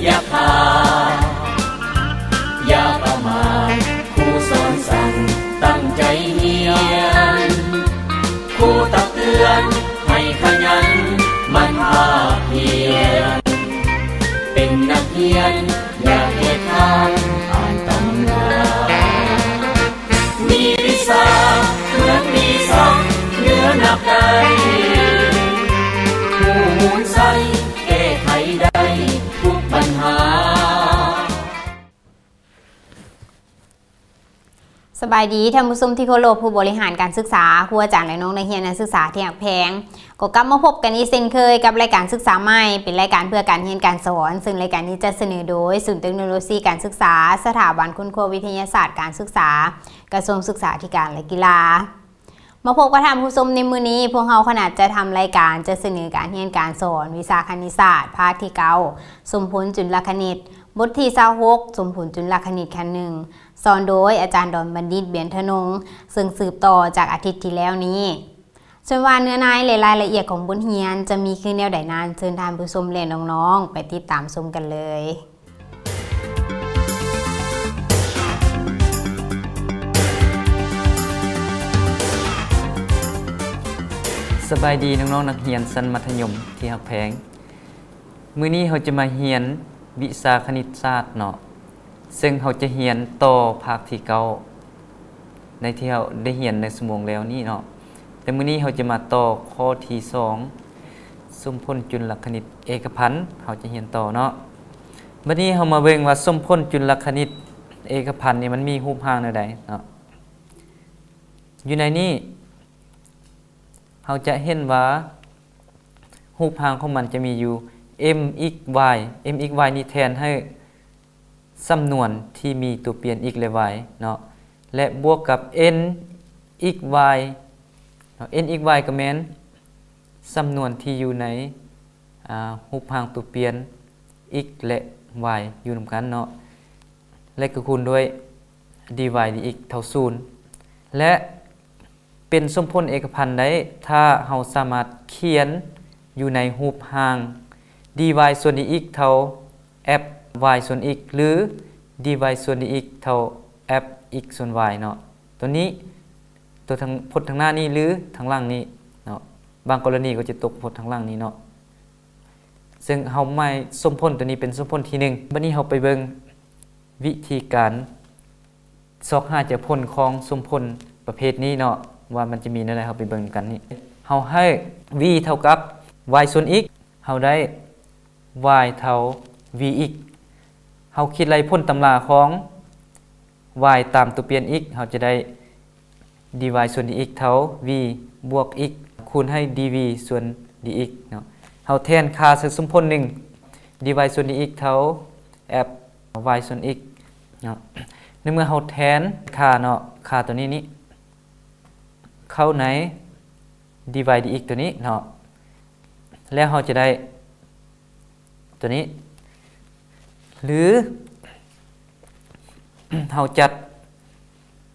ຢ່າຂາດ ຢ່າປະໝາດ ຄູສອນສັ່ງຕັ້ງໃຈຮຽນ ຄູຕັກເຕືອນໃຫ້ຂະຫຍັນໝັ່ນພາກພຽນ ເປັນນັກຮຽນຢ່າເກຍຄ້ານອ່ານຕຳລາ ມີວິຊາເໝືອນມີສັກເໜືອນັບໄດ້ ຮູ້ມູນໄຊແກ້ໄຂໄດ້ທຸກບັນຫາ. ສະບາຍດີທ່ານຜູ້ຊົມທີ່ເຄົາລົບ, ຜູ້ບໍລິຫານການສຶກສາ, ຄູອາຈານ ແລະ ນ້ອງນັກຮຽນນັກສຶກສາທີ່ຮັກແພງ. ກໍກັບມາພົບກັນອີກເຊັ່ນເຄີຍກັບລາຍການສຶກສາໃໝ່, ເປັນລາຍການເພື່ອການຮຽນການສອນ, ເຊິ່ງລາຍການນີ້ຈັດສະເໜີໂດຍສູນເຕັກໂນໂລຊີການສຶກສາ, ສະຖາບັນຄົ້ນຄວ້າວິທະຍາສາດການສຶກສາ, ກະຊວງສຶກສາທິການ ແລະ ກິລາ. ມາພົບກັບທ່ານຜູ້ຊົມໃນມື້ນີ້, ພວກເຮົາຄະນະຈັດທຳລາຍການຈັດສະເໜີການຮຽນການສອນວິຊາຄະນິດສາດ ພາກທີເກົ້າ ສົມພົນຈຸນລະຄະນິດ, ບົດທີຊາວຫົກ ສົມຜົນຈຸນລະຄະນິດຂັ້ນໜຶ່ງ, ສອນໂດຍອາຈານ ດອນບັນດິດ ບຽນທະນົງ, ເຊິ່ງສືບຕໍ່ຈາກອາທິດທີ່ແລ້ວນີ້. ສ່ວນວ່າເນື້ອໃນ ແລະ ລາຍລະອຽດຂອງບົດຮຽນຈະມີຄືແນວໃດນັ້ນ, ເຊີນທ່ານຜູ້ຊົມ ແລະ ນ້ອງໆ ໄປຕິດຕາມຊົມກັນເລີຍ. ສະບາຍດີນ້ອງໆ ນັກຮຽນຊັ້ນມັດທະຍົມທີ່ຮັກແພງ. ມື້ນີ້ເຮົາຈະມາຮຽນວິຊາຄະນິດສາດເນາະ, ເຊິ່ງເຮົາຈະຮຽນຕໍ່ພາກທີເກົ້າ ໃນທີ່ເຮົາໄດ້ຮຽນໃນຊົ່ວໂມງແລ້ວນີ້ເນາະ. ແຕ່ມື້ນີ້ເຮົາຈະມາຕໍ່ຂໍ້ທີສອງ ສົມຜົນຈຸນລະຄະນິດເອກະພັນ ເຮົາຈະຮຽນຕໍ່ເນາະ. ບັດນີ້ເຮົາມາເບິ່ງວ່າສົມຜົນຈຸນລະຄະນິດເອກະພັນນີ້ມັນມີຮູບຮ່າງແນວໃດເນາະ. ຢູ່ໃນນີ້ເຮົາຈະເຫັນວ່າ ຮູບຮ່າງຂອງມັນຈະມີຢູ່ x y, x y ນີ້ແທນໃຫ້ສຳນວນທີ່ມີຕົວປ່ຽນ x ແລະ y ເນາະ ແລະ ບວກກັບ n x y ເນາະ, n x y ກໍແມ່ນສຳນວນທີ່ຢູ່ໃນ ອາ ຮູບຮ່າງຕົວປ່ຽນ x ແລະ y ຢູ່ນຳກັນເນາະ ແລະ ກໍຄູນດ້ວຍ d y d x ເທົ່າສູນ ແລະ ເປັນສົມຜົນເອກະພັນໄດ້ ຖ້າເຮົາສາມາດຂຽນຢູ່ໃນຮູບຮ່າງ d y ສ່ວນ d x ເທົ່າ f y ສ່ວນ x ຫຼື d y ສ່ວນ d x ເທົ່າ f x ສ່ວນ y ເນາະ. ຕົວນີ້ ຕົວທາງ ພົດທາງໜ້ານີ້ ຫຼື ທາງຫຼັງນີ້ເນາະ, ບາງກໍລະນີກໍຈະຕົກພົດທາງຫຼັງນີ້ເນາະ. ເຊິ່ງເຮົາໝາຍສົມຜົນຕົວນີ້ເປັນສົມຜົນທີໜຶ່ງ. ບັດນີ້ເຮົາໄປເບິ່ງວິທີການ ຊອກຫາເຈົ້າຜົນຂອງສົມຜົນປະເພດນີ້ເນາະ ວ່າມັນຈະມີແນວໃດ, ເຮົາໄປເບິ່ງນຳກັນນີ້. ເຮົາໃຫ້ v ເທົ່າກັບ y ສ່ວນ x, ເຮົາໄດ້ y ເທົ່າ v x. ເຮົາຄິດໄລ່ຜົນຕຳລາຂອງ y ຕາມຕົວປ່ຽນ x, ເຮົາຈະໄດ້ d y ສ່ວນ d x ເທົ່າ v ບວກ x ຄູນໃຫ້ d v ສ່ວນ d x ເນາະ. ເຮົາແທນຄ່າໃສ່ສົມຜົນໜຶ່ງ d y ສ່ວນ d x ເທົ່າ f y ສ່ວນ x ເນາະ. ໃນເມື່ອເຮົາແທນຄ່າເນາະ, ຄ່າຕົວນີ້ນີ້ ເຂົ້າໃນ d y d x ຕົວນີ້ເນາະ, ແລ້ວເຮົາຈະໄດ້ຕົວນີ້ ຫຼື ເຮົາຈັດ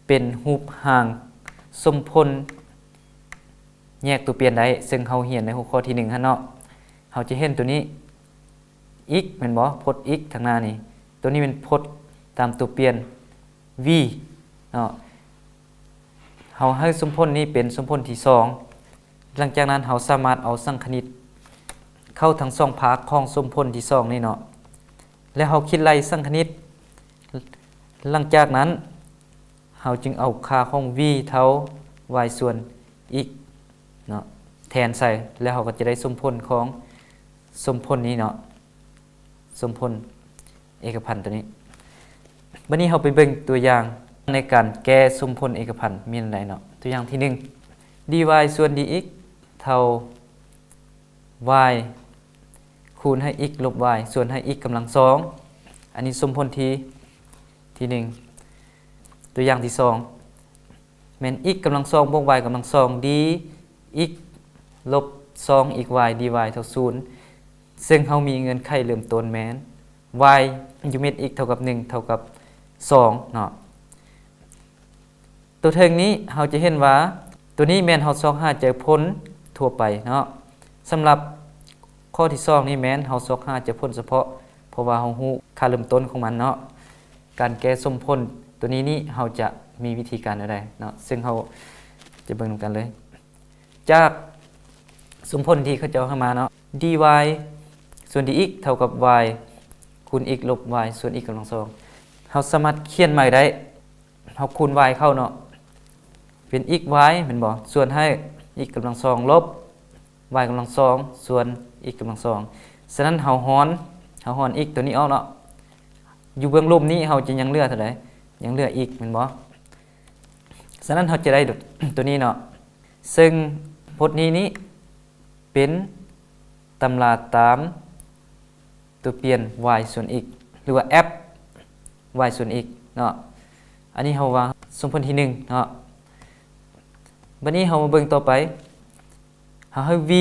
ເປັນຮູບຮ່າງສົມຜົນແຍກຕົວປ່ຽນໄດ້, ເຊິ່ງເຮົາຮຽນໃນຫົວຂໍ້ທີໜຶ່ງຫັ້ນເນາະ. ເຮົາຈະເຫັນຕົວນີ້ x ແມ່ນບໍ່? ພົດ x ທາງໜ້ານີ້, ຕົວນີ້ແມ່ນພົດຕາມຕົວປ່ຽນ v ເນາະ. ເຮົາໃຫ້ສົມຜົນນີ້ເປັນສົມຜົນທີສອງ. ຫຼັງຈາກນັ້ນເຮົາສາມາດເອົາສັງຄະນິດເຂົ້າທັງສອງພາກຂອງສົມຜົນທີສອງນີ້ເນາະ, ແລ້ວເຮົາຄິດໄລ່ສັງຄະນິດ. ຫຼັງຈາກນັ້ນເຮົາຈຶ່ງເອົາຄ່າຂອງ v ເທົ່າ y ສ່ວນ x ເນາະ ແທນໃສ່, ແລ້ວເຮົາກໍຈະໄດ້ສົມຜົນຂອງສົມຜົນນີ້ເນາະ. ສົມຜົນເອກະພັນຕົວນີ້. ບັດນີ້ເຮົາໄປເບິ່ງຕົວຢ່າງໃນການແກ້ສົມຜົນເອກະພັນມີອັນໃດເນາະ. ຕົວຢ່າງທີໜຶ່ງ d y ສ່ວນ d x ເທົ່າ y ຄູນໃຫ້ x ລົບ y ສ່ວນໃຫ້ x ກຳລັງສອງ. ອັນນີ້ສົມຜົນທີ ທີໜຶ່ງ. ຕົວຢ່າງທີສອງ ແມ່ນ x ກຳລັງສອງບວກ y ກຳລັງສອງ d x ລົບສອງ x y d y ເທົ່າສູນ, ເຊິ່ງເຮົາມີເງື່ອນໄຂເລີ່ມຕົ້ນແມ່ນ y ຢູ່ເມັດ x ເທົ່າກັບໜຶ່ງ ເທົ່າກັບສອງເນາະ. ຕົວເທິງນີ້ເຮົາຈະເຫັນວ່າ ຕົວນີ້ແມ່ນເຮົາຊອກຫາເຈົ້າຜົນທົ່ວໄປເນາະ. ສຳລັບຂໍ້ທີສອງນີ້ແມ່ນເຮົາຊອກຫາເຈົ້າຜົນສະເພາະ ເພາະວ່າເຮົາຮູ້ຄ່າເລີ່ມຕົ້ນຂອງມັນເນາະ. ການແກ້ສົມຜົນຕົວນີ້ນີ້ ເຮົາຈະມີວິທີການແນວໃດເນາະ ເຊິ່ງເຮົາຈະເບິ່ງນຳກັນເລີຍ. ຈາກສົມຜົນທີ່ເຂົາເຈົ້າໃຫ້ມາເນາະ dy ສ່ວນ dx ເທົ່າກັບ y ຄູນ x ລົບ y ສ່ວນ x ກຳລັງສອງ ເຮົາສາມາດຂຽນໃໝ່ໄດ້. ເຮົາຄູນ y ເຂົ້າເນາະ ເປັນ xy ແມ່ນບໍ່? ສ່ວນໃຫ້ x ກຳລັງສອງ ລົບ y ກຳລັງສອງ ສ່ວນ x ກຳລັງສອງ. ສະນັ້ນເຮົາຫອນ ເຮົາຫອນ x ຕົວນີ້ອອກເນາະ. ຢູ່ເບື້ອງລຸ່ມນີ້ເຮົາຈະຍັງເຫຼືອເທົ່າໃດ? ຍັງເຫຼືອ x ແມ່ນບໍ່? ສະນັ້ນເຮົາຈະໄດ້ຕົວນີ້ເນາະ. ເຊິ່ງບົດນີ້ນີ້ເປັນຕຳລາຕາມຕົວປ່ຽນ y ສ່ວນ x ຫຼືວ່າ f y ສ່ວນ x ເນາະ. ອັນນີ້ເຮົາວ່າສົມຜົນທີໜຶ່ງເນາະ. ບັດນີ້ເຮົາມາເບິ່ງຕໍ່ໄປ ເຮົາໃຫ້ v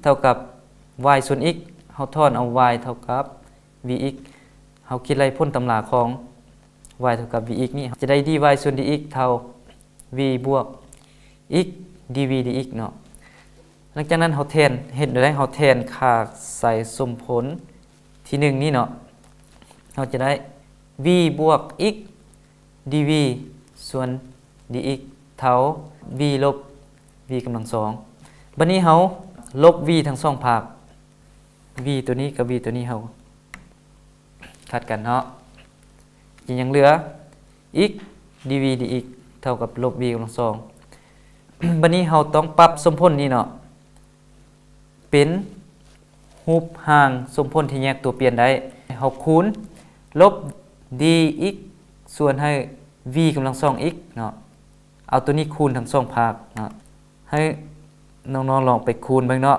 ເທົ່າກັບ y ສ່ວນ x ເຮົາຖອນເອົາ y ເທົ່າກັບ vx ເຮົາຄິດໄລ່ຜົນຕຳລາຂອງ y ເທົ່າກັບ vx ນີ້ ເຮົາຈະໄດ້ dy ສ່ວນ dx ເທົ່າ v ບວກ x dv dx ເນາະ. ຫຼັງຈາກນັ້ນເຮົາແທນ ເຮັດແນວໃດ? ເຮົາແທນຄ່າໃສ່ສົມຜົນທີໜຶ່ງນີ້ເນາະ ເຮົາຈະໄດ້ v ບວກ x dv ສ່ວນ dx ເທົ່າ v ລົບ v ກຳລັງສອງ. ບັດນີ້ເຮົາລົບ v ທັງສອງພາກ v ຕົວນີ້ກັບ v ຕົວນີ້ເຮົາຂັດກັນເນາະ ຈະຍັງເຫຼືອ x dv dx ເທົ່າກັບລົບ v ກຳລັງສອງ. ບັດນີ້ເຮົາຕ້ອງປັບສົມຜົນນີ້ເນາະ ເປັນຮູບຮ່າງສົມຜົນທີ່ແຍກຕົວປ່ຽນໄດ້. ເຮົາຄູນລົບ dx ສ່ວນໃຫ້ v ກຳລັງສອງ x ເນາະ. ເອົາຕົວນີ້ຄູນທັງສອງພາກເນາະ. ໃຫ້ນ້ອງໆລອງໄປຄູນເບິ່ງເນາະ.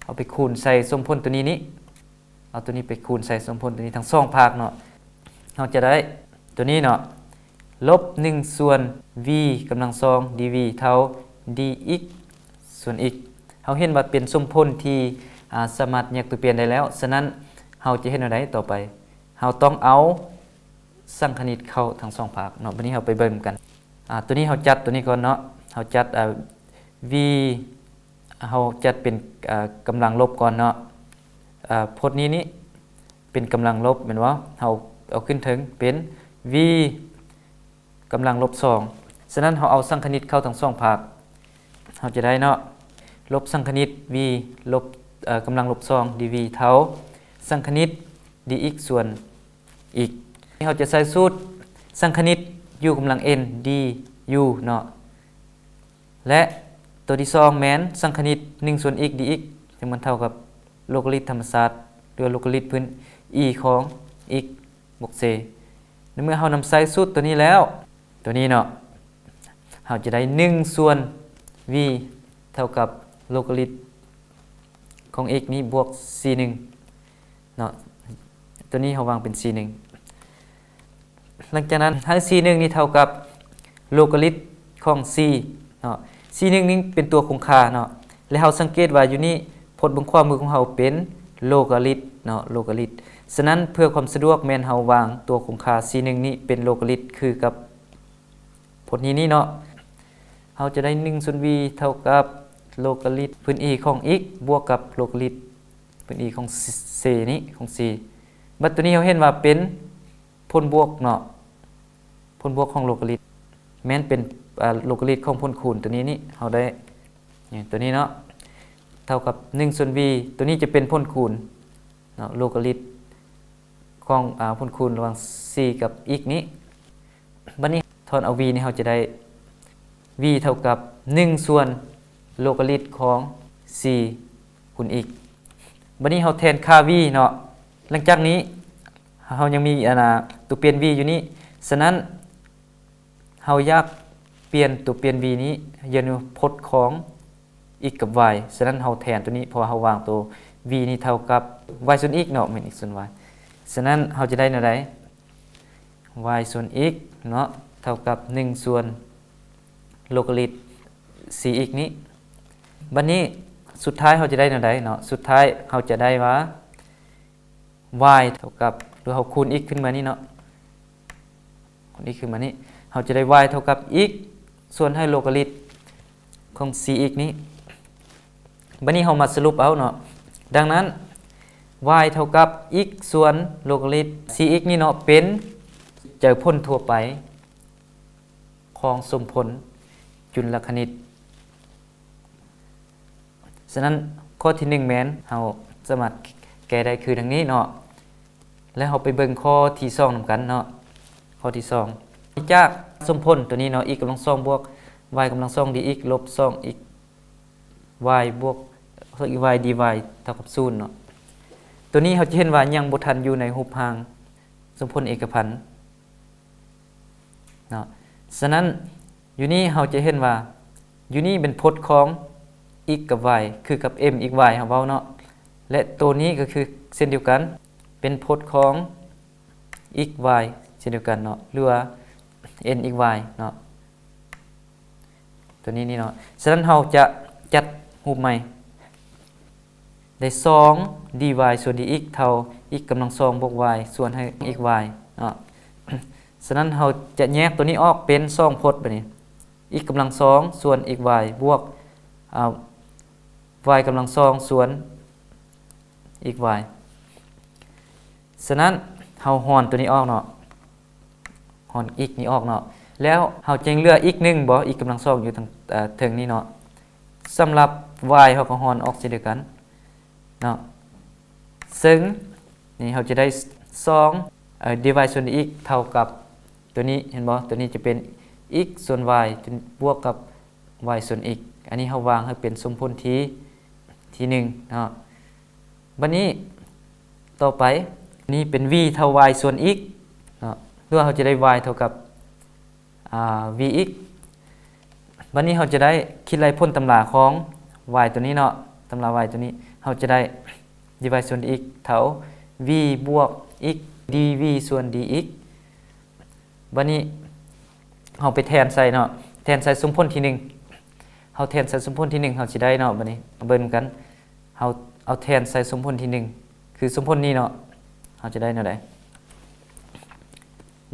ເອົາໄປຄູນໃສ່ສົມຜົນຕົວນີ້ນີ້. ເອົາຕົວນີ້ໄປຄູນໃສ່ສົມຜົນຕົວນີ້ທັງສອງພາກເນາະ. ເຮົາຈະໄດ້ຕົວນີ້ເນາະ ລົບໜຶ່ງສ່ວນ v ກຳລັງສອງ dv ເທົ່າ dx ສ່ວນ x. ເຮົາເຫັນວ່າເປັນສົມຜົນທີ່ ອາ ສາມາດແຍກຕົວປ່ຽນໄດ້ແລ້ວ. ສະນັ້ນເຮົາຈະເຮັດແນວໃດຕໍ່ໄປ? ເຮົາຕ້ອງເອົາສັງຄະນິດເຂົ້າທັງສອງພາກເນາະ. ບັດນີ້ເຮົາໄປເບິ່ງກັນ. ອາ ຕົວນີ້ເຮົາຈັດຕົວນີ້ກ່ອນເນາະ. ເຮົາຈັດ ອາ v ເຮົາຈັດເປັນ ອາ ກຳລັງລົບກ່ອນເນາະ. ອາ ພົດນີ້ນີ້ເປັນກຳລັງລົບແມ່ນບໍ່? ເຮົາເອົາຂຶ້ນເທິງເປັນ v ກຳລັງລົບສອງ. ສະນັ້ນເຮົາເອົາສັງຄະນິດເຂົ້າທັງສອງພາກ ເຮົາຈະໄດ້ເນາະ ລົບສັງຄະນິດ v ລົບ ເອີ ກຳລັງລົບສອງ dv ເທົ່າສັງຄະນິດ dx ສ່ວນ x. ເຮົາຈະໃຊ້ສູດສັງຄະນິດ u ກຳລັງ n du ເນາະ. ແລະ ຕົວທີສອງແມ່ນສັງຄະນິດ ໜຶ່ງສ່ວນ x dx ຈະມັນເທົ່າກັບໂລກາລິດທຳມະຊາດ ຫຼືວ່າໂລກາລິດພື້ນ E ຂອງ x ບວກ c. ໃນເມື່ອເຮົານຳໃຊ້ສູດຕົວນີ້ແລ້ວ ຕົວນີ້ເນາະ ເຮົາຈະໄດ້ ໜຶ່ງສ່ວນ v ເທົ່າກັບໂລກາລິດຂອງ x ນີ້ບວກ c ໜຶ່ງເນາະ. ຕົວນີ້ເຮົາວາງເປັນ c ໜຶ່ງ. ຫຼັງຈາກນັ້ນໃຫ້ c ໜຶ່ງນີ້ເທົ່າກັບໂລກາລິດຂອງ c ເນາະ. c ໜຶ່ງນີ້ເປັນຕົວຄົງຄ່າເນາະ ແລະ ເຮົາສັງເກດວ່າຢູ່ນີ້ ພົດເບື້ອງຂວາມືຂອງເຮົາເປັນໂລກາລິດເນາະ ໂລກາລິດ. ສະນັ້ນເພື່ອຄວາມສະດວກແມ່ນເຮົາວາງຕົວຄົງຄ່າ c ໜຶ່ງນີ້ເປັນໂລກາລິດຄືກັບ ພົດນີ້ນີ້ເນາະ ເຮົາຈະໄດ້ ໜຶ່ງສ່ວນ v ເທົ່າກັບໂລກາລິດພື້ນ E ຂອງ x ບວກກັບໂລກາລິດພື້ນ E ຂອງ c ນີ້ ຂອງ c. ບັດຕົວນີ້ເຮົາເຫັນວ່າເປັນຜົນບວກເນາະ ຜົນບວກຂອງໂລກາລິດ ແມ່ນເປັນ ອາ ໂລກາລິດຂອງຜົນຄູນຕົວນີ້ນີ້ ເຮົາໄດ້ ນີ້ ຕົວນີ້ເນາະ ເທົ່າກັບ ໜຶ່ງສ່ວນ v. ຕົວນີ້ຈະເປັນຜົນຄູນເນາະ ໂລກາລິດຂອງ ອາ ຜົນຄູນລະຫວ່າງ c ກັບ x ນີ້. ບັດນີ້ຖອນເອົາ v ນີ້ ເຮົາຈະໄດ້ v ເທົ່າກັບ ໜຶ່ງສ່ວນໂລກາລິດຂອງ c ຄູນ x. ບັດນີ້ເຮົາແທນຄ່າ v ເນາະ. ຫຼັງຈາກນີ້ເຮົາຍັງມີ ອັນນ່າ ຕົວປ່ຽນ v ຢູ່ນີ້. ສະນັ້ນເຮົາຢາກປ່ຽນຕົວປ່ຽນ v ນີ້ຢູ່ໃນພົດຂອງ x ກັບ y. ສະນັ້ນເຮົາແທນຕົວນີ້ ເພາະວ່າເຮົາວາງຕົວ v ນີ້ເທົ່າກັບ y ສ່ວນ x ເນາະ ແມ່ນ x ສ່ວນ y. ສະນັ້ນເຮົາຈະໄດ້ແນວໃດ? y ສ່ວນ x ເນາະ ເທົ່າກັບ ໜຶ່ງສ່ວນໂລກາລິດ c x ນີ້. ບັດນີ້ສຸດທ້າຍເຮົາຈະໄດ້ແນວໃດເນາະ? ສຸດທ້າຍເຮົາຈະໄດ້ວ່າ y ເທົ່າກັບ ຫຼືເຮົາຄູນ x ຂຶ້ນມານີ້ເນາະ ຄູນ x ຂຶ້ນມານີ້ ເຮົາຈະໄດ້ y ເທົ່າກັບ x ສ່ວນໃຫ້ໂລກາລິດຂອງ c x ນີ້. ບັດນີ້ເຮົາມາສະຫຼຸບເອົາເນາະ. ດັ່ງນັ້ນ y ເທົ່າກັບ x ສ່ວນໂລກາລິດ cx ນີ້ເນາະ ເປັນເຈົ້າຜົນທົ່ວໄປຂອງສົມຜົນຈຸນລະຄະນິດ. ສະນັ້ນ ຂໍ້ທີໜຶ່ງແມ່ນ ເຮົາສາມາດແກ້ໄດ້ຄືດັ່ງນີ້ເນາະ ແລ້ວເຮົາໄປເບິ່ງຂໍ້ທີສອງນຳກັນເນາະ. ຂໍ້ທີສອງ ຈາກສົມຜົນຕົວນີ້ເນາະ x ກຳລັງສອງບວກ y ກຳລັງສອງ dx ລົບສອງ x y ບວກ y dy ເທົ່າກັບສູນເນາະ. ຕົວນີ້ເຮົາຈະເຫັນວ່າຍັງບໍ່ທັນຢູ່ໃນຮູບຮ່າງສົມຜົນເອກະພັນເນາະ. ສະນັ້ນ ຢູ່ນີ້ເຮົາຈະເຫັນວ່າ ຢູ່ນີ້ເປັນພົດຂອງ x ກັບ y ຄືກັບ mxy ເຮົາເວົ້າເນາະ ແລະ ໂຕນີ້ກໍຄືເຊັ່ນດຽວກັນ ເປັນພົດຂອງ xy ເຊັ່ນດຽວກັນເນາະ ຫຼືວ່າ nxy ເນາະ ຕົວນີ້ນີ້ເນາະ. ສະນັ້ນເຮົາຈະຈັດຮູບໃໝ່ ໄດ້ສອງ dy ສ່ວນ dx ເທົ່າ x ກຳລັງສອງບວກ y ສ່ວນໃຫ້ xy ເນາະ. ສະນັ້ນເຮົາຈະແຍກຕົວນີ້ອອກເປັນສອງພົດບາດນີ້ x ກຳລັງສອງສ່ວນ xy ບວກ ອາ y ກຳລັງສອງສ່ວນ xy. ສະນັ້ນເຮົາຫອນຕົວນີ້ອອກເນາະ ຫອນ x ນີ້ອອກເນາະ ແລ້ວເຮົາຈຶ່ງເຫຼືອ x ໜຶ່ງບໍ່ x ກຳລັງສອງຢູ່ທາງ ເອີ ເທິງນີ້ເນາະ. ສຳລັບ y ເຮົາກໍຫອນອອກເຊັ່ນດຽວກັນເນາະ ເຊິ່ງນີ້ເຮົາຈະໄດ້ສອງ ເອີ dy ສ່ວນ dx ເທົ່າກັບຕົວນີ້ ເຫັນບໍ່ ຕົວນີ້ຈະເປັນ x ສ່ວນ y ບວກກັບ y ສ່ວນ x. ອັນນີ້ເຮົາວາງໃຫ້ເປັນສົມຜົນທີ ທີໜຶ່ງເນາະ. ບາດນີ້ຕໍ່ໄປ ນີ້ເປັນ v ເທົ່າ y ສ່ວນ x ເນາະ ຫຼືວ່າເຮົາຈະໄດ້ y ເທົ່າກັບ ອາ vx. ບາດນີ້ເຮົາຈະໄດ້ຄິດໄລ່ຜົນຕຳລາຂອງ y ຕົວນີ້ເນາະ ຕຳລາ y ຕົວນີ້ ເຮົາຈະໄດ້ dy ສ່ວນ dx ເທົ່າ v ບວກ x dv ສ່ວນ dx. ບາດນີ້ເຮົາໄປແທນໃສ່ເນາະ ແທນໃສ່ສົມຜົນທີໜຶ່ງ ເຮົາແທນໃສ່ສົມຜົນທີໜຶ່ງ ເຮົາຊິໄດ້ເນາະ. ບາດນີ້ເບິ່ງນຳກັນ ເຮົາເອົາແທນໃສ່ສົມຜົນທີໜຶ່ງ ຄືສົມຜົນນີ້ເນາະ ເຮົາຈະໄດ້ແນວໃດ?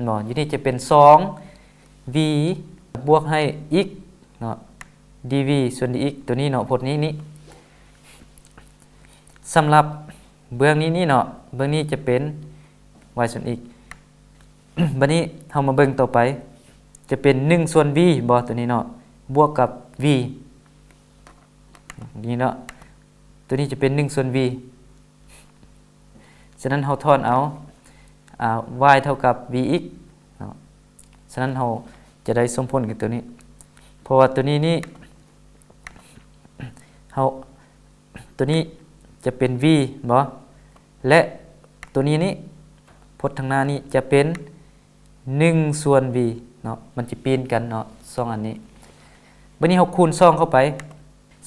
ເນາະ ຢູ່ນີ້ຈະເປັນສອງ v ບວກໃຫ້ x ເນາະ dv ສ່ວນ dx ຕົວນີ້ເນາະ ພົດນີ້ນີ້. ສຳລັບເບື້ອງນີ້ນີ້ເນາະ ເບື້ອງນີ້ຈະເປັນ y ສ່ວນ x. ບາດນີ້ເຮົາມາເບິ່ງຕໍ່ໄປ ຈະເປັນໜຶ່ງສ່ວນ v ບໍ່ ຕົວນີ້ເນາະ ບວກກັບ v ນີ້ເນາະ ຕົວນີ້ຈະເປັນໜຶ່ງສ່ວນ v. ສະນັ້ນເຮົາຖອນເອົາ ອາ y ເທົ່າກັບ vx ເນາະ. ສະນັ້ນເຮົາຈະໄດ້ສົມຜົນກັບຕົວນີ້ ເພາະວ່າຕົວນີ້ນີ້ ເຮົາ ຕົວນີ້ຈະເປັນ v ບໍ່ ແລະ ຕົວນີ້ນີ້ ພົດທາງໜ້ານີ້ຈະເປັນ ໜຶ່ງສ່ວນ v ເນາະ ມັນຈະປີ້ນກັນເນາະ ສອງອັນນີ້. ບາດນີ້ເຮົາຄູນສອງເຂົ້າໄປ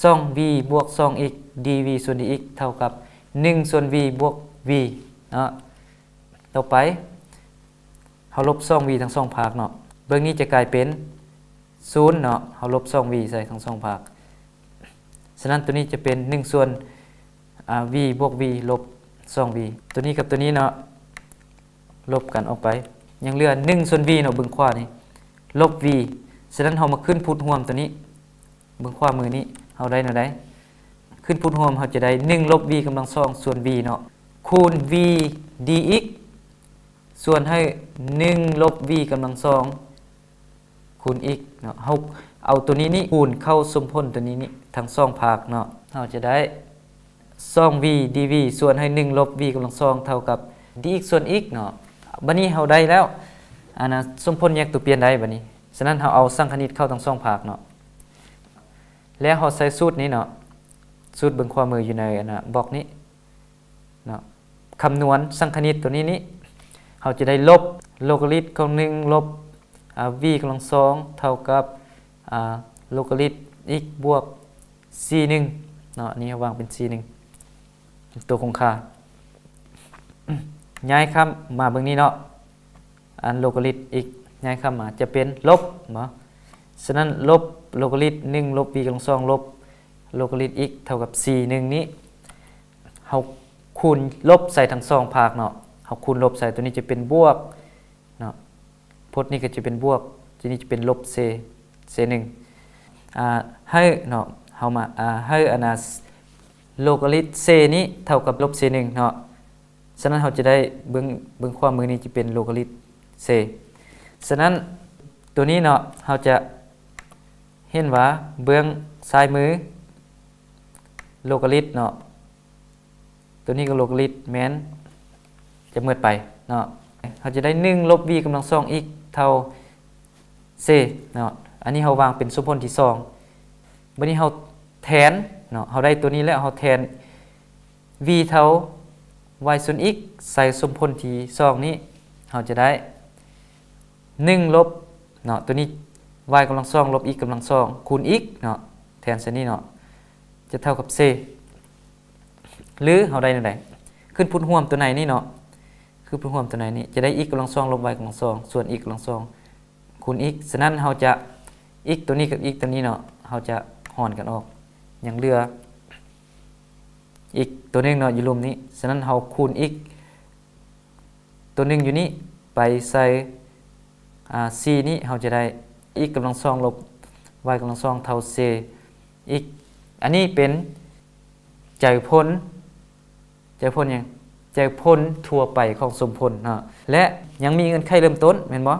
ສອງ v ບວກ ສອງ x dv ສ່ວນ dx ເທົ່າກັບ ໜຶ່ງສ່ວນ v ບວກ v ເນາະ. ຕໍ່ໄປເຮົາລົບ ສອງ v ທັງສອງພາກເນາະ ເບື້ອງນີ້ຈະກາຍເປັນ ສູນເນາະ ເຮົາລົບ ສອງ v ໃສ່ທັງສອງພາກ. ສະນັ້ນຕົວນີ້ຈະເປັນ ໜຶ່ງສ່ວນ ອາ v ບວກ v ລົບ ສອງ v ຕົວນີ້ກັບຕົວນີ້ເນາະ ລົບກັນອອກໄປ ຍັງເຫຼືອ ໜຶ່ງສ່ວນ v ເນາະ ເບື້ອງຂວານີ້ ລົບ v. ສະນັ້ນເຮົາມາຂຶ້ນພູດຮ່ວມຕົວນີ້ ເບື້ອງຂວາມືນີ້ ເຮົາໄດ້ແນວໃດ? ຂຶ້ນພູດຮ່ວມເຮົາຈະໄດ້ ໜຶ່ງລົບ v ກຳລັງສອງ ສ່ວນ v ເນາະ ຄູນ v dx ສ່ວນໃຫ້ ໜຶ່ງລົບ v ກຳລັງສອງ ຄູນ x ເນາະ. ເຮົາເອົາຕົວນີ້ນີ້ຄູນເຂົ້າສົມຜົນຕົວນີ້ນີ້ທັງສອງພາກເນາະ ເຮົາຈະໄດ້ ສອງ v dv ສ່ວນໃຫ້ ໜຶ່ງລົບ v ກຳລັງສອງ ເທົ່າກັບ dx ສ່ວນ x ເນາະ. ບາດນີ້ເຮົາໄດ້ແລ້ວ ອັນນ່າ ສົມຜົນແຍກຕົວປ່ຽນໄດ້ບາດນີ້. ສະນັ້ນເຮົາເອົາສັງຄະນິດເຂົ້າທັງສອງພາກເນາະ ແລ້ວເຮົາໃຊ້ສູດນີ້ເນາະ ສູດເບື້ອງຂວາມືຢູ່ໃນ ອັນນ່າ ບລັອກນີ້ເນາະ. ຄຳນວນສັງຄະນິດຕົວນີ້ນີ້ ເຮົາຈະໄດ້ລົບໂລກາລິດຂອງ ໜຶ່ງລົບ ອາ v ກຳລັງສອງ ເທົ່າກັບ ອາ ໂລກາລິດ x ບວກ ສີ່ ໜຶ່ງເນາະ. ອັນນີ້ເຮົາວາງເປັນ ສີ່ ໜຶ່ງ ຕົວຄົງຄ່າ ຍ້າຍຂ້າມມາເບິ່ງນີ້ເນາະ ອັນໂລກາລິດ x ຍ້າຍຂ້າມມາຈະເປັນລົບເນາະ. ສະນັ້ນ ລົບໂລກາລິດ ໜຶ່ງລົບ v ກຳລັງສອງ ລົບໂລກາລິດ x ເທົ່າກັບ ສີ່ ໜຶ່ງນີ້ ເຮົາຄູນລົບໃສ່ທັງສອງພາກເນາະ ເຮົາຄູນລົບໃສ່ ຕົວນີ້ຈະເປັນບວກເນາະ ພົດນີ້ກໍຈະເປັນບວກ ຕົວນີ້ຈະເປັນລົບ ເສ ເສ ໜຶ່ງ ອາ ໃຫ້ເນາະ ເຮົາມາ ອາ ໃຫ້ ອັນນ່າ ໂລກາລິດ ເສ ນີ້ເທົ່າກັບລົບ ເສ ໜຶ່ງເນາະ. ສະນັ້ນເຮົາຈະໄດ້ເບື້ອງ ເບື້ອງຂວາມືນີ້ຈະເປັນໂລກາລິດເຊ. ສະນັ້ນໂຕນີ້ເນາະ ເຮົາຈະເຫັນວ່າເບື້ອງຊ້າຍມືໂລກາລິດເນາະ ໂຕນີ້ກໍໂລກາລິດແມ່ນຈະໝົດໄປເນາະ. ເຮົາຈະໄດ້ໜຶ່ງລົບ v ກຳລັງສອງ x ເທົ່າ c ເນາະ. ອັນນີ້ເຮົາວາງເປັນສົມຜົນທີສອງ. ບັດນີ້ເຮົາແທນເນາະ ເຮົາໄດ້ໂຕນີ້ແລ້ວ ເຮົາແທນ v ເທົ່າ y ສ່ວນ x ໃສ່ສົມຜົນທີສອງນີ້ ເຮົາຈະໄດ້ໜຶ່ງລົບເນາະ ໂຕນີ້ y ກຳລັງສອງ ລົບ x ກຳລັງສອງ ຄູນ x ເນາະ ແທນໃສ່ນີ້ເນາະ ຈະເທົ່າກັບ c ຫຼືເຮົາໄດ້ແນວໃດ? ຂຶ້ນພູດຮ່ວມໂຕໃນນີ້ເນາະ ຂຶ້ນພູດຮ່ວມໂຕໃນນີ້ ຈະໄດ້ x ກຳລັງສອງ ລົບ y ກຳລັງສອງ ສ່ວນ x ກຳລັງສອງ ຄູນ x. ສະນັ້ນເຮົາຈະ x ໂຕນີ້ກັບ x ໂຕນີ້ເນາະ ເຮົາຈະຫອນກັນອອກ ຍັງເຫຼືອ x ໂຕໜຶ່ງເນາະ ຢູ່ລຸ່ມນີ້. ສະນັ້ນເຮົາຄູນ x ໂຕໜຶ່ງຢູ່ນີ້ໄປໃສ່ ອາ c ນີ້ ເຮົາຈະໄດ້ x ກຳລັງສອງ ລົບ y ກຳລັງສອງ ເທົ່າ c x. ອັນນີ້ເປັນໃຈຜົນ ໃຈຜົນຫຍັງ? ໃຈຜົນທົ່ວໄປຂອງສົມຜົນເນາະ ແລະ ຍັງມີເງື່ອນໄຂເລີ່ມຕົ້ນແມ່ນບໍ່?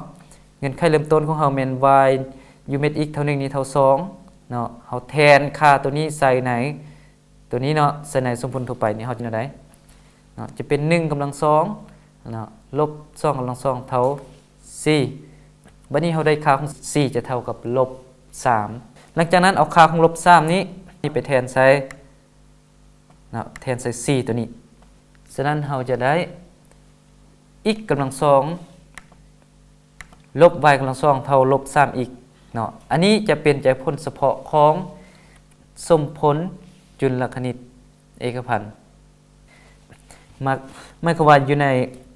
ເງື່ອນໄຂເລີ່ມຕົ້ນຂອງເຮົາແມ່ນ y ຢູ່ເມັດ x ເທົ່າໜຶ່ງນີ້ເທົ່າສອງເນາະ ເຮົາແທນຄ່າໂຕນີ້ໃສ່ໃນໂຕນີ້ເນາະ ໃສ່ໃນສົມຜົນທົ່ວໄປນີ້ ເຮົາຈະໄດ້ເນາະ ຈະເປັນໜຶ່ງກຳລັງສອງເນາະ ລົບສອງກຳລັງສອງ ເທົ່າສີ່. ບັດນີ້ເຮົາໄດ້ຄ່າຂອງສີ່ຈະເທົ່າກັບລົບສາມ. ຫຼັງຈາກນັ້ນເອົາຄ່າຂອງລົບສາມນີ້ ນີ້ໄປແທນໃສ່ ເນາະ ແທນໃສ່ສີ່ໂຕນີ້. ສະນັ້ນເຮົາຈະໄດ້ x ກຳລັງສອງ ລົບ y ກຳລັງສອງ ເທົ່າລົບສາມ x ເນາະ. ອັນນີ້ຈະເປັນໃຈຜົນສະເພາະຂອງສົມຜົນຈຸລະຄະນິດເອກະພັນ. ໝາຍ ໝາຍຄວາມວ່າຢູ່ໃນ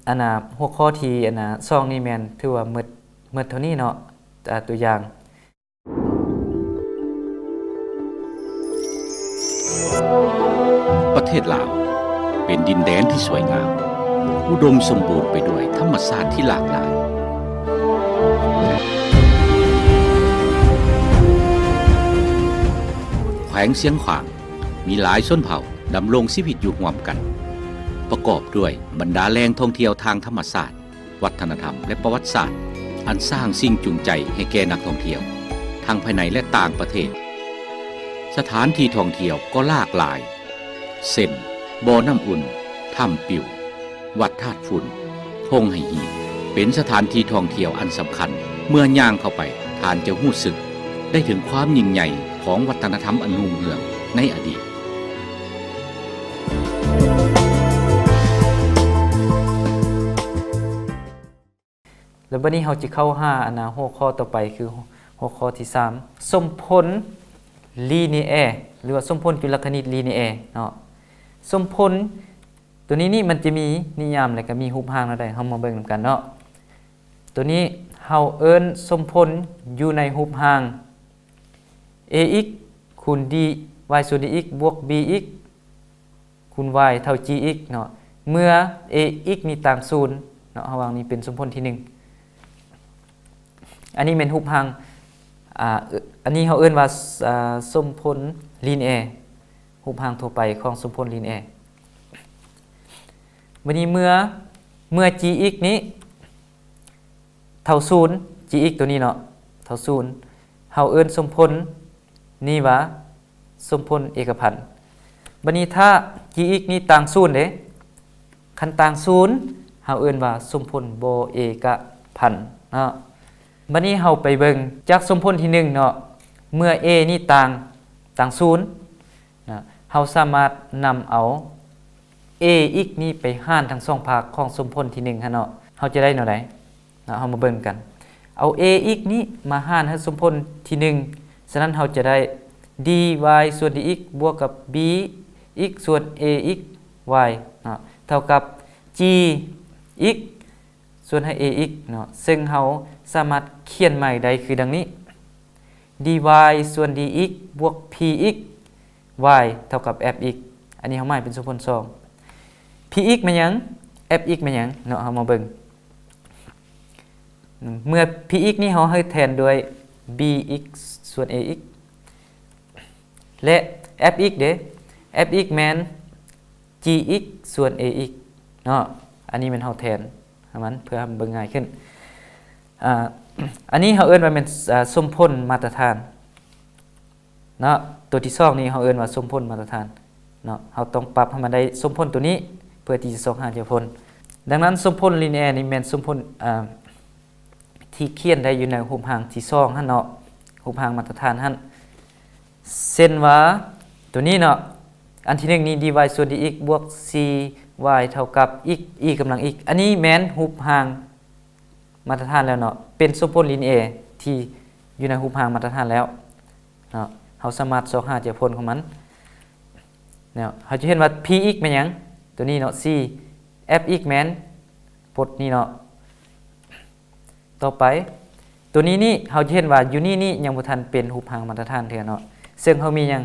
ອັນນ່າ ຫົວຂໍ້ທີ່ ອັນນ່າ ສອງນີ້ແມ່ນຖືວ່າໝົດ ໝົດເທົ່ານີ້ເນາະ ອາ ຕົວຢ່າງ. ປະເທດລາວເປັນດິນແດນທີ່ສວຍງາມ, ອຸດົມສົມບູນໄປດ້ວຍທຳມະຊາດທີ່ຫຼາກຫຼາຍ. ແຂວງຊຽງຂວາງມີຫຼາຍຊົນເຜົ່າດຳລົງຊີວິດຢູ່ຮ່ວມກັນ, ປະກອບດ້ວຍບັນດາແຫຼ່ງທ່ອງທ່ຽວທາງທຳມະຊາດ, ວັດທະນະທຳ ແລະ ປະຫວັດສາດ ອັນສ້າງສິ່ງຈູງໃຈໃຫ້ແກ່ນັກທ່ອງທ່ຽວ ທັງພາຍໃນ ແລະ ຕ່າງປະເທດ. ສະຖານທີ່ທ່ອງທ່ຽວກໍຫຼາກຫຼາຍ ເຊັ່ນ ບໍ່ນ້ຳອຸ່ນ, ຖ້ຳປິວ, ວັດທາດຝຸ່ນ, ທົ່ງໄຫຫີນ ເປັນສະຖານທີ່ທ່ອງທ່ຽວອັນສຳຄັນ. ເມື່ອຍ່າງເຂົ້າໄປ, ທ່ານຈະຮູ້ສຶກໄດ້ເຖິງຄວາມຍິ່ງໃຫຍ່ຂອງວັດທະນະທຳອັນຮຸ່ງເຮືອງໃນອະດີດ. ແລ້ວບັດນີ້ເຮົາຈະເຂົ້າຫາ ອັນນ່າ ຫົວຂໍ້ຕໍ່ໄປ ຄືຫົວຂໍ້ທີສາມ ສົມຜົນລີເນແອ ຫຼືວ່າສົມຜົນຈຸລະຄະນິດລີເນແອເນາະ. ສົມຜົນໂຕນີ້ນີ້ມັນຈະມີນິຍາມ ແລະ ກໍມີຮູບຮ່າງແນວໃດ ເຮົາມາເບິ່ງນຳກັນເນາະ. ໂຕນີ້ເຮົາເອີ້ນສົມຜົນຢູ່ໃນຮູບຮ່າງ ax ຄູນ d y ສ່ວນ dx ບວກ bx ຄູນ y ເທົ່າ gx ເນາະ. ເມື່ອ ax ນີ້ຕ່າງສູນເນາະ ເຮົາວາງນີ້ເປັນສົມຜົນທີໜຶ່ງ. ອັນນີ້ແມ່ນຮູບຮ່າງ ອາ ອັນນີ້ເຮົາເອີ້ນວ່າ ອາ ສົມຜົນລີເນແອ ຮູບຮ່າງທົ່ວໄປຂອງສົມຜົນລີເນແອ. ບັດນີ້ເມື່ອ ເມື່ອ gx ນີ້ເທົ່າສູນ gx ໂຕນີ້ເນາະ ເທົ່າສູນ ເຮົາເອີ້ນສົມຜົນນີ້ວ່າສົມຜົນເອກະພັນ. ບັດນີ້ຖ້າ gx ນີ້ຕ່າງສູນເດ້ ຄັນຕ່າງສູນ ເຮົາເອີ້ນວ່າສົມຜົນບໍ່ເອກະພັນເນາະ. ບັດນີ້ເຮົາໄປເບິ່ງຈາກສົມຜົນທີໜຶ່ງເນາະ ເມື່ອ a ນີ້ຕ່າງ ຕ່າງສູນ ນະ ເຮົາສາມາດນຳເອົາ ax ນີ້ໄປຫານທັງສອງພາກຂອງສົມຜົນທີໜຶ່ງຫັ້ນເນາະ ເຮົາຈະໄດ້ແນວໃດເນາະ ເຮົາມາເບິ່ງກັນ. ເອົາ ax ນີ້ມາຫານໃຫ້ສົມຜົນທີໜຶ່ງ ສະນັ້ນເຮົາຈະໄດ້ dy ສ່ວນ dx ບວກກັບ bx ສ່ວນ ax y ເນາະ ເທົ່າກັບ gx ສ່ວນໃຫ້ ax ເນາະ ເຊິ່ງເຮົາສາມາດຂຽນໃໝ່ໄດ້ຄືດັ່ງນີ້ dy ສ່ວນ dx ບວກ px y ເທົ່າກັບ fx. ອັນນີ້ເຮົາໝາຍເປັນສົມຜົນສອງ. px ແມ່ນຫຍັງ? fx ແມ່ນຫຍັງເນາະ? ເຮົາມາເບິ່ງ ເມື່ອ px ນີ້ເຮົາໃຫ້ແທນດ້ວຍ bx ສ່ວນ ax ແລະ fx ເດ້ fx ແມ່ນ gx ສ່ວນ ax ເນາະ. ອັນນີ້ແມ່ນເຮົາແທນໃຫ້ມັນ ເພື່ອໃຫ້ມັນເບິ່ງງ່າຍຂຶ້ນ. ອາ ອັນນີ້ເຮົາເອີ້ນວ່າແມ່ນ ອາ ສົມຜົນມາດຕະຖານເນາະ. ຕົວທີສອງນີ້ເຮົາເອີ້ນວ່າສົມຜົນມາດຕະຖານເນາະ. ເຮົາຕ້ອງປັບໃຫ້ມັນໄດ້ສົມຜົນຕົວນີ້ ເພື່ອທີ່ຈະຊອກຫາເຈົ້າຜົນ. ດັ່ງນັ້ນ ສົມຜົນລີເນແອນີ້ແມ່ນສົມຜົນ ອາ ທີ່ຂຽນໄດ້ຢູ່ໃນຮູບຮ່າງທີສອງຫັ້ນເນາະ, ຮູບຮ່າງມາດຕະຖານຫັ້ນ. ເຊັ່ນວ່າຕົວນີ້ເນາະ, ອັນທີໜຶ່ງນີ້ dy ສ່ວນ dx ບວກ c y ເທົ່າກັບ x e ກຳລັງ x. ອັນນີ້ແມ່ນຮູບຮ່າງມາດຕະຖານແລ້ວເນາະ, ເປັນສົມຜົນລີເນແອທີ່ຢູ່ໃນຮູບຮ່າງມາດຕະຖານແລ້ວເນາະ. ເຮົາສາມາດຊອກຫາເຈົ້າຜົນຂອງມັນເນາະ. ເຮົາຈະເຫັນວ່າ px ແມ່ນຫຍັງ? ຕົວນີ້ເນາະ c, fx ແມ່ນພົດນີ້ເນາະ. ຕໍ່ໄປ ຕົວນີ້ນີ້ ເຮົາຈະເຫັນວ່າຢູ່ນີ້ນີ້ຍັງບໍ່ທັນເປັນຮູບຮ່າງມາດຕະຖານເທື່ອເນາະ. ເຊິ່ງເຮົາມີຫຍັງ?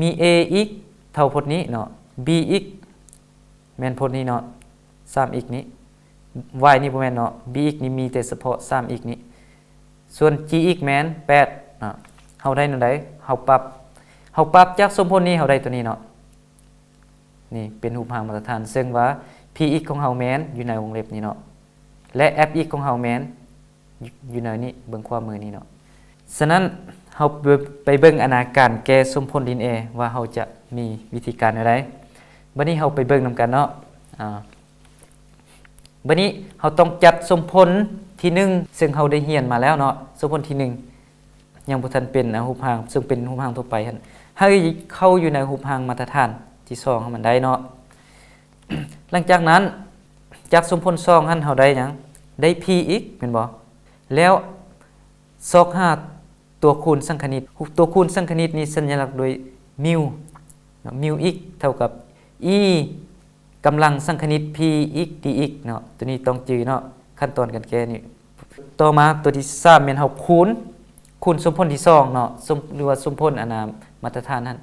ມີ ax ເທົ່າພົດນີ້ເນາະ, bx ແມ່ນພົດນີ້ເນາະ, ສາມ x ນີ້. y ນີ້ບໍ່ແມ່ນເນາະ, bx ນີ້ມີແຕ່ສະເພາະ ສາມ x ນີ້. ສ່ວນ gx ແມ່ນ ແປດເນາະ. ເຮົາໄດ້ແນວໃດ? ເຮົາປັບ ເຮົາປັບຈາກສົມຜົນນີ້ ເຮົາໄດ້ຕົວນີ້ເນາະ. ນີ້ເປັນຮູບຮ່າງມາດຕະຖານ, ເຊິ່ງວ່າ px ຂອງເຮົາແມ່ນຢູ່ໃນວົງເລັບນີ້ເນາະ ແລະ fx ຂອງເຮົາແມ່ນຢູ່ໃນນີ້ ເບື້ອງຂວາມືນີ້ເນາະ. ສະນັ້ນ ເຮົາໄປເບິ່ງອັນນາການແກ້ສົມຜົນລີເນແອວ່າເຮົາຈະມີວິທີການແນວໃດ. ບັດນີ້ເຮົາໄປເບິ່ງນຳກັນເນາະ. ອາ ບັດນີ້ເຮົາຕ້ອງຈັດສົມຜົນທີໜຶ່ງ ເຊິ່ງເຮົາໄດ້ຮຽນມາແລ້ວເນາະ. ສົມຜົນທີໜຶ່ງ ຍັງບໍ່ທັນເປັນ ອາ ຮູບຮ່າງ ເຊິ່ງເປັນຮູບຮ່າງທົ່ວໄປຫັ້ນ ໃຫ້ເຂົ້າຢູ່ໃນຮູບຮ່າງມາດຕະຖານທີສອງໃຫ້ມັນໄດ້ເນາະ. ຫຼັງຈາກນັ້ນ ຈາກສົມຜົນສອງຫັ້ນ ເຮົາໄດ້ຫຍັງ? ໄດ້ px ແມ່ນບໍ່? ແລ້ວຊອກຫາຕົວຄູນສັງຄະນິດ. ຕົວຄູນສັງຄະນິດນີ້ສັນຍະລັກດ້ວຍມິວເນາະ, ມິວ x ເທົ່າກັບ e ກຳລັງສັງຄະນິດ px dx ເນາະ. ຕົວນີ້ຕ້ອງຈື່ເນາະ, ຂັ້ນຕອນການແກ້ນີ້. ຕໍ່ມາຕົວທີສາມແມ່ນເຮົາຄູນ, ຄູນສົມຜົນທີສອງເນາະ, ສົມ ຫຼືວ່າສົມຜົນອັນນາມາດຕະຖານຫັ້ນ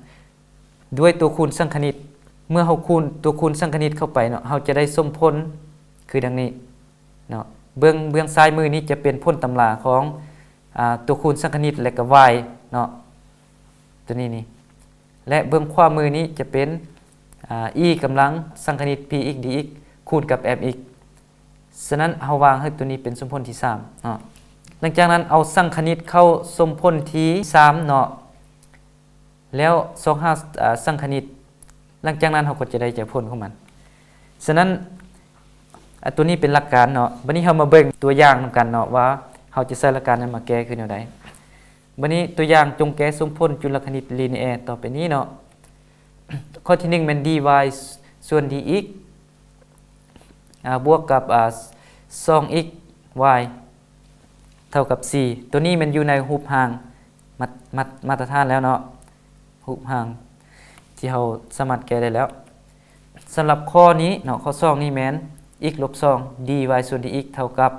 ດ້ວຍຕົວຄູນສັງຄະນິດ. ເມື່ອເຮົາຄູນຕົວຄູນສັງຄະນິດເຂົ້າໄປເນາະ, ເຮົາຈະໄດ້ສົມຜົນຄືດັ່ງນີ້ເນາະ. ເບື້ອງ ເບື້ອງຊ້າຍມືນີ້ຈະເປັນຜົນຕຳລາຂອງ ອາ ຕົວຄູນສັງຄະນິດ ແລະກໍ y ເນາະ, ຕົວນີ້ນີ້. ແລະເບື້ອງຂວາມືນີ້ຈະເປັນ ອາ e ກຳລັງສັງຄະນິດ px dx ຄູນກັບ fx. ສະນັ້ນເຮົາວາງໃຫ້ຕົວນີ້ເປັນສົມຜົນທີສາມເນາະ. ຫຼັງຈາກນັ້ນເອົາສັງຄະນິດເຂົ້າສົມຜົນທີສາມເນາະ, ແລ້ວຊອກຫາ ອາ ສັງຄະນິດ. ຫຼັງຈາກນັ້ນເຮົາກໍຈະໄດ້ຈາກຜົນຂອງມັນ. ສະນັ້ນ ອາ ຕົວນີ້ເປັນຫຼັກການເນາະ. ບັດນີ້ເຮົາມາເບິ່ງຕົວຢ່າງນຳກັນເນາະ ວ່າເຮົາຈະໃຊ້ຫຼັກການນັ້ນມາແກ້ຄືແນວໃດ. ບັດນີ້ຕົວຢ່າງ ຈົ່ງແກ້ສົມຜົນຈຸລະຄະນິດລີເນແອຕໍ່ໄປນີ້ເນາະ. ຂໍ້ທີໜຶ່ງແມ່ນ dy ສ່ວນ dx ອາ ບວກກັບ ອາ ສອງ x y ເທົ່າກັບສີ່. ຕົວນີ້ແມ່ນຢູ່ໃນຮູບຮ່າງມາດ ມາດ ມາດຕະຖານແລ້ວເນາະ, ຮູບຮ່າງທີ່ເຮົາສາມາດແກ້ໄດ້ແລ້ວ. ສຳລັບຂໍ້ນີ້ເນາະ, ຂໍ້ສອງນີ້ແມ່ນ x ລົບສອງ dy ສ່ວນ dx ເທົ່າກັບ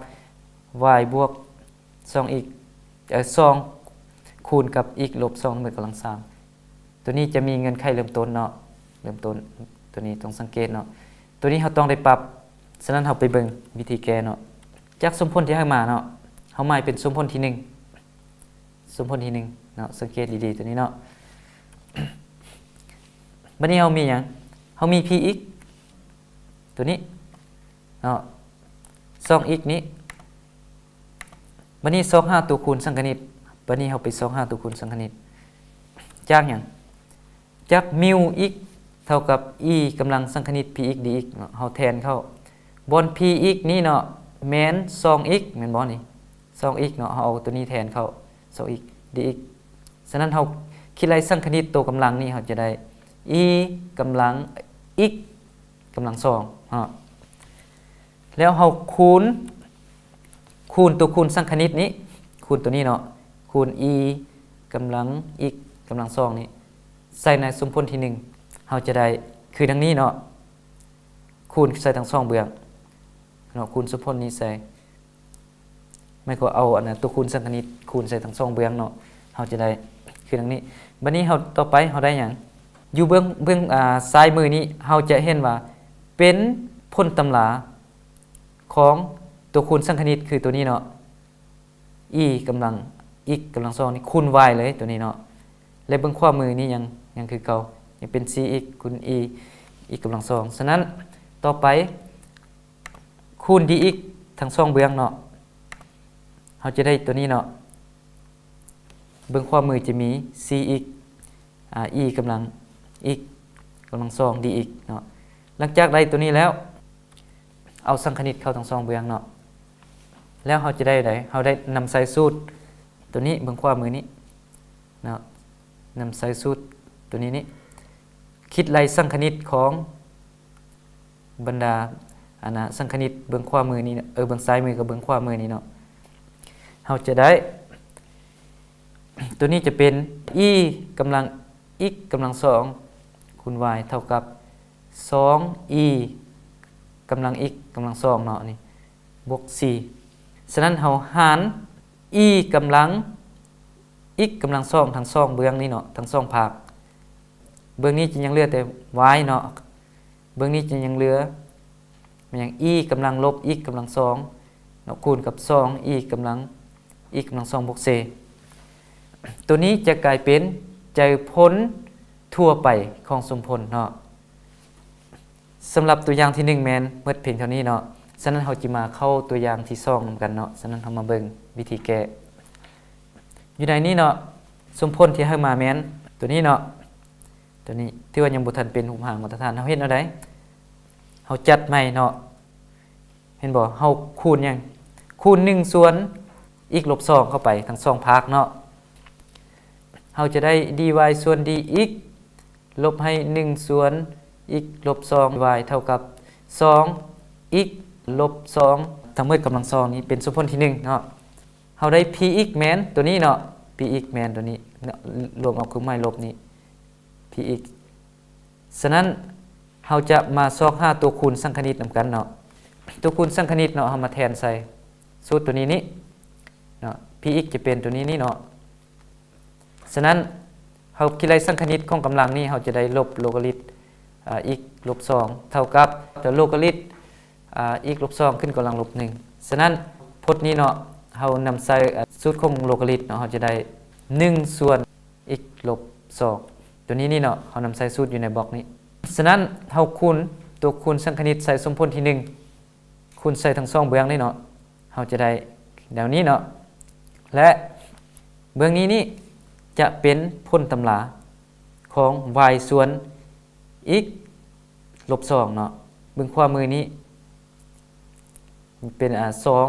y ບວກສອງ x ເອີ ສອງ ຄູນກັບ x ລົບສອງ ໃນກຳລັງສາມ. ຕົວນີ້ຈະມີເງື່ອນໄຂເລີ່ມຕົ້ນເນາະ, ເລີ່ມຕົ້ນ ຕົວນີ້ຕ້ອງສັງເກດເນາະ. ຕົວນີ້ເຮົາຕ້ອງໄດ້ປັບ, ສະນັ້ນເຮົາໄປເບິ່ງວິທີແກ້ເນາະ. ຈາກສົມຜົນທີ່ໃຫ້ມາເນາະ, ເຮົາໝາຍເປັນສົມຜົນທີໜຶ່ງ, ສົມຜົນທີໜຶ່ງເນາະ, ສັງເກດດີໆ ຕົວນີ້ເນາະ. ບັດນີ້ເຮົາມີຫຍັງ? ເຮົາມີ px ຕົວນີ້ເນາະ, ສອງ x ນີ້. ບັດນີ້ຊອກຫາຕົວຄູນສັງຄະນິດ. ບັດນີ້ເຮົາໄປຊອກຫາຕົວຄູນສັງຄະນິດ ຈາກຫຍັງ? ຈາກມິວ x ເທົ່າກັບ e ກຳລັງສັງຄະນິດ px dx ເນາະ, ເຮົາແທນເຂົ້າ. ບ່ອນ px ນີ້ເນາະ ແມ່ນ ສອງ x ແມ່ນບໍ່ນີ້? ສອງ x ເນາະ, ເຮົາເອົາຕົວນີ້ແທນເຂົ້າ ສອງ x dx. ສະນັ້ນເຮົາຄິດໄລ່ສັງຄະນິດຕົວກຳລັງນີ້ ເຮົາຈະໄດ້ e ກຳລັງ x ກຳລັງສອງເນາະ. ແລ້ວເຮົາຄູນ, ຄູນຕົວຄູນສັງຄະນິດນີ້, ຄູນຕົວນີ້ເນາະ, ຄູນ e ກຳລັງ x ກຳລັງສອງນີ້ ໃສ່ໃນສົມຜົນທີໜຶ່ງ, ເຮົາຈະໄດ້ຄືດັ່ງນີ້ເນາະ, ຄູນໃສ່ທັງສອງເບື້ອງເນາະ, ຄູນສົມຜົນນີ້ໃສ່. ແມ່ນກໍເອົາອັນນັ້ນ ຕົວຄູນສັງຄະນິດຄູນໃສ່ທັງສອງເບື້ອງເນາະ, ເຮົາຈະໄດ້ຄືດັ່ງນີ້. ບັດນີ້ເຮົາ ຕໍ່ໄປເຮົາໄດ້ຫຍັງ? ຢູ່ເບື້ອງ ເບື້ອງ ອາ ຊ້າຍມືນີ້ ເຮົາຈະເຫັນວ່າເປັນຜົນຕຳລາຂອງຕົວຄູນສັງຄະນິດ ຄືຕົວນີ້ເນາະ, e ກຳລັງ x ກຳລັງສອງນີ້ຄູນ y ເລີຍ ຕົວນີ້ເນາະ. ແລະເບື້ອງຂວາມືນີ້ຍັງ ຍັງຄືເກົ່າ, ຍັງເປັນ ສີ່ x ຄູນ e x ກຳລັງສອງ. ສະນັ້ນ ຕໍ່ໄປ ຄູນ dx ທັງສອງເບື້ອງເນາະ ເຮົາຈະໄດ້ຕົວນີ້ເນາະ ເບື້ອງຂວາມືຈະມີ ສີ່x ອາ e ກຳລັງ x ກຳລັງສອງ dx ເນາະ. ຫຼັງຈາກໄດ້ຕົວນີ້ແລ້ວ ເອົາສັງຄະນິດເຂົ້າທັງສອງເບື້ອງເນາະ ແລ້ວເຮົາຈະໄດ້ໃດ? ເຮົາໄດ້ນຳໃຊ້ສູດຕົວນີ້ ເບື້ອງຂວາມືນີ້ເນາະ ນຳໃຊ້ສູດຕົວນີ້ນີ້ ຄິດໄລ່ສັງຄະນິດຂອງບັນດາ ອັນນະ ສັງຄະນິດເບື້ອງຂວາມືນີ້ ເອີ ເບື້ອງຊ້າຍມືກັບເບື້ອງຂວາມືນີ້ເນາະ ເຮົາຈະໄດ້ ຕົວນີ້ຈະເປັນ e ກຳລັງ x ກຳລັງສອງ ຄູນ y ເທົ່າກັບ ສອງ e ກຳລັງ x ກຳລັງສອງເນາະ ນີ້ ບວກສີ່. ສະນັ້ນເຮົາຫານ e ກຳລັງ x ກຳລັງສອງ ທັງສອງເບື້ອງນີ້ເນາະ ທັງສອງພາກ. ເບື້ອງນີ້ຈະຍັງເຫຼືອແຕ່ y ເນາະ ເບື້ອງນີ້ຈະຍັງເຫຼືອແມ່ນຫຍັງ? e ກຳລັງລົບ x ກຳລັງສອງເນາະ ຄູນກັບ ສອງ e ກຳລັງ x ກຳລັງສອງ ບວກສີ່. ຕົວນີ້ຈະກາຍເປັນໃຈຜົນທົ່ວໄປຂອງສົມຜົນເນາະ. ສຳລັບຕົວຢ່າງທີໜຶ່ງແມ່ນໝົດພຽງເທົ່ານີ້ເນາະ. ສະນັ້ນເຮົາຈະມາເຂົ້າຕົວຢ່າງທີສອງນຳກັນເນາະ. ສະນັ້ນເຮົາມາເບິ່ງວິທີແກ້. ຢູ່ໃນນີ້ເນາະ ສົມຜົນທີ່ໃຫ້ມາແມ່ນຕົວນີ້ເນາະ. ຕົວນີ້ຖືວ່າຍັງບໍ່ທັນເປັນຮູບຮ່າງມາດຕະຖານ. ເຮົາເຮັດແນວໃດ? ເຮົາຈັດໃໝ່ເນາະ. ເຫັນບໍ່? ເຮົາຄູນຫຍັງ? ຄູນໜຶ່ງສ່ວນ x ລົບສອງເຂົ້າໄປທັງສອງພາກເນາະ. ເຮົາຈະໄດ້ dy ສ່ວນ dx ລົບໃຫ້ໜຶ່ງສ່ວນ x ລົບສອງ y ເທົ່າກັບ ສອງ x ລົບສອງ ທັງໝົດກຳລັງສອງນີ້ເປັນສົມຜົນທີໜຶ່ງເນາະ. ເຮົາໄດ້ px ແມ່ນຕົວນີ້ເນາະ px ແມ່ນຕົວນີ້ເນາະ ລວມເອົາເຄື່ອງໝາຍລົບນີ້ px. ສະນັ້ນເຮົາຈະມາຊອກຫາຕົວຄູນສັງຄະນິດນຳກັນເນາະ. ຕົວຄູນສັງຄະນິດເນາະ ເຮົາມາແທນໃສ່ສູດຕົວນີ້ນີ້ເນາະ px ຈະເປັນຕົວນີ້ນີ້ເນາະ. ສະນັ້ນເຮົາຄິດໄລ່ສັງຄະນິດຂອງກຳລັງນີ້ ເຮົາຈະໄດ້ລົບໂລກາລິດ ອາ x ລົບສອງ ເທົ່າກັບໂລກາລິດ ອາ x ລົບສອງ ຂຶ້ນກຳລັງລົບໜຶ່ງ. ສະນັ້ນພົດນີ້ເນາະ ເຮົານຳໃຊ້ ອາ ສູດຂອງໂລກາລິດເນາະ ເຮົາຈະໄດ້ໜຶ່ງສ່ວນ x ລົບສອງ ຕົວນີ້ນີ້ເນາະ ເຮົານຳໃຊ້ສູດຢູ່ໃນບລັອກນີ້. ສະນັ້ນເຮົາຄູນຕົວຄູນສັງຄະນິດໃສ່ສົມຜົນທີໜຶ່ງ ຄູນໃສ່ທັງສອງເບື້ອງນີ້ເນາະ ເຮົາຈະໄດ້ແນວນີ້ເນາະ ແລະ ເບື້ອງນີ້ນີ້ຈະເປັນຜົນຕຳລາຂອງ y ສ່ວນ x ລົບສອງເນາະ. ເບື້ອງຂວາມືນີ້ເປັນ ອາ ສອງ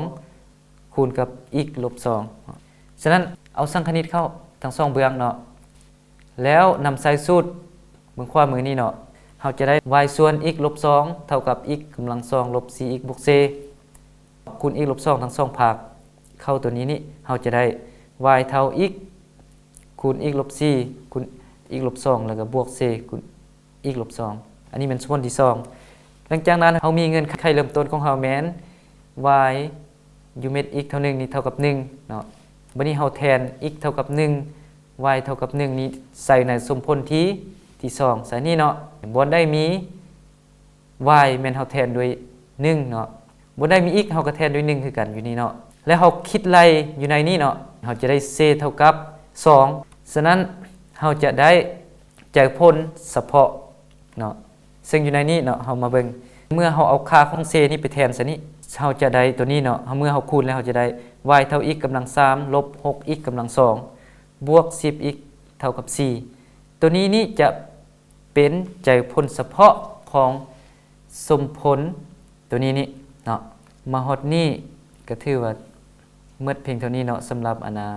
ຄູນກັບ x ລົບສອງ. ສະນັ້ນເອົາສັງຄະນິດເຂົ້າທັງສອງເບື້ອງເນາະ ແລ້ວນຳໃຊ້ສູດເບື້ອງຂວາມືນີ້ເນາະ ເຮົາຈະໄດ້ y ສ່ວນ x ລົບສອງ ເທົ່າກັບ x ກຳລັງສອງ ລົບສີ່ x ບວກສີ່ ຄູນ x ລົບສອງ ທັງສອງພາກເຂົ້າຕົວນີ້ນີ້ ເຮົາຈະໄດ້ y ເທົ່າ x ຄູນ x ລົບສີ່ ຄູນ x ລົບສອງ ແລ້ວກໍບວກສີ່ ຄູນ x ລົບສອງ. ອັນນີ້ແມ່ນສ່ວນທີ່ສອງ. ຫຼັງຈາກນັ້ນເຮົາມີເງື່ອນໄຂເລີ່ມຕົ້ນຂອງເຮົາແມ່ນ y ຢູ່ເມັດ x ເທົ່າໜຶ່ງນີ້ເທົ່າກັບໜຶ່ງເນາະ. ບັດນີ້ເຮົາແທນ x ເທົ່າກັບໜຶ່ງ y ເທົ່າກັບໜຶ່ງນີ້ໃສ່ໃນສົມຜົນທີ ທີສອງ ໃສ່ນີ້ເນາະ. ບ່ອນໃດມີ y ແມ່ນເຮົາແທນດ້ວຍໜຶ່ງເນາະ. ບໍ່ໄດ້ມີ x ເຮົາກໍແທນດ້ວຍໜຶ່ງຄືກັນຢູ່ນີ້ເນາະ ແລ້ວເຮົາຄິດໄລ່ຢູ່ໃນນີ້ເນາະ ເຮົາຈະໄດ້ c ເທົ່າກັບສອງ. ສະນັ້ນເຮົາຈະໄດ້ໃຈຜົນສະເພາະເນາະ ເຊິ່ງຢູ່ໃນນີ້ເນາະ ເຮົາມາເບິ່ງ ເມື່ອເຮົາເອົາຄ່າຂອງ c ນີ້ໄປແທນໃສ່ນີ້ ເຮົາຈະໄດ້ຕົວນີ້ເນາະ ເຮົາ ເມື່ອເຮົາຄູນແລ້ວ ເຮົາຈະໄດ້ y ເທົ່າ x ກຳລັງສາມ ລົບ ຫົກ x ກຳລັງສອງ ບວກ ສິບ x ເທົ່າກັບສີ່. ຕົວນີ້ນີ້ຈະ ເປັນໃຈຜົນສະເພາະຂອງສົມຜົນຕົວນີ້ນີ້ເນາະ. ມາຮອດນີ້ກໍຖືວ່າໝົດພຽງເທົ່ານີ້ເນາະ ສຳລັບ ອັນນາ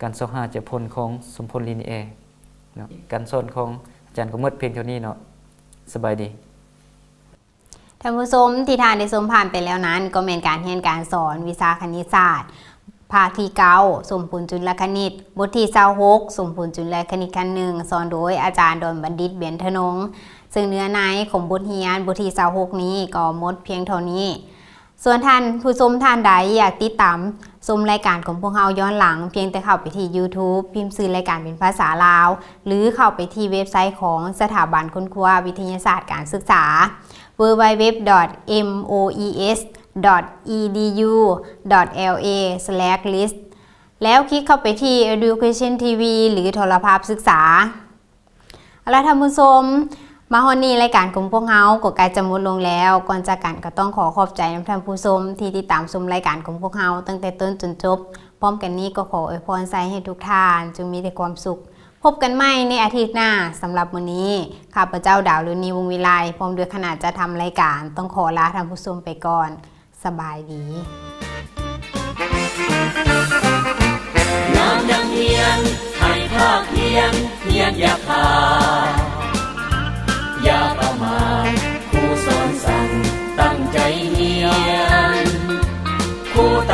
ການຊອກຫາໃຈຜົນຂອງສົມຜົນລີເນແອເນາະ. ການສອນຂອງອາຈານກໍໝົດພຽງເທົ່ານີ້ເນາະ. ສະບາຍດີ. ທ່ານຜູ້ຊົມ ທີ່ທ່ານໄດ້ຊົມຜ່ານໄປແລ້ວນັ້ນ ກໍແມ່ນການຮຽນການສອນວິຊາຄະນິດສາດ ພາກທີເກົ້າ ສົມຜົນຈຸລະຄະນິດ ບົດທີຊາວຫົກ ສົມຜົນຈຸລະຄະນິດຂັ້ນໜຶ່ງ ສອນໂດຍອາຈານ ດອນບັນດິດ ບຽນທະນົງ. ເຊິ່ງເນື້ອໃນຂອງບົດຮຽນບົດທີຊາວຫົກນີ້ກໍໝົດພຽງເທົ່ານີ້. ສ່ວນທ່ານຜູ້ຊົມທ່ານໃດຢາກຕິດຕາມຊົມລາຍການຂອງພວກເຮົາຍ້ອນຫຼັງ ພຽງແຕ່ເຂົ້າໄປທີ່ YouTube ພິມຊື່ລາຍການເປັນພາສາລາວ ຫຼື ເຂົ້າໄປທີ່ເວັບໄຊຂອງສະຖາບັນຄົ້ນຄວ້າວິທະຍາສາດການສຶກສາ www.moes.edu.la/list ແລ້ວຄລິກເຂົ້າໄປທີ່ Education ທີ ວີ ຫຼື ໂທລະພາບສຶກສາ. ເອົາລະທ່ານຜູ້ຊົມ, ມາຮອດນີ້ ລາຍການຂອງພວກເຮົາກໍໃກ້ຈະໝົດລົງແລ້ວ. ກ່ອນຈາກກັນກໍຕ້ອງຂໍຂອບໃຈນຳທ່ານຜູ້ຊົມທີ່ຕິດຕາມຊົມລາຍການຂອງພວກເຮົາຕັ້ງແຕ່ຕົ້ນຈົນຈົບ. ພ້ອມກັນນີ້ກໍຂໍອວຍພອນໃສ່ໃຫ້ທຸກທ່ານຈົ່ງມີແຕ່ຄວາມສຸກ. ພົບກັນໃໝ່ໃນອາທິດໜ້າ. ສຳລັບມື້ນີ້ ຂ້າພະເຈົ້າ ດາວລຸນນີ ວົງວິໄລ ພ້ອມດ້ວຍຄະນະຈັດທຳລາຍການ ຕ້ອງຂໍລາທ່ານຜູ້ຊົມໄປກ່ອນ. ສະບາຍດີ. ຍາມຍັງຮຽນໃຫ້ພາກພຽນ ຮຽນຢ່າຂາດ ຢ່າປະໝາດ ຄູສອນສັ່ງຕັ້ງໃຈຮຽນ ຄູຕ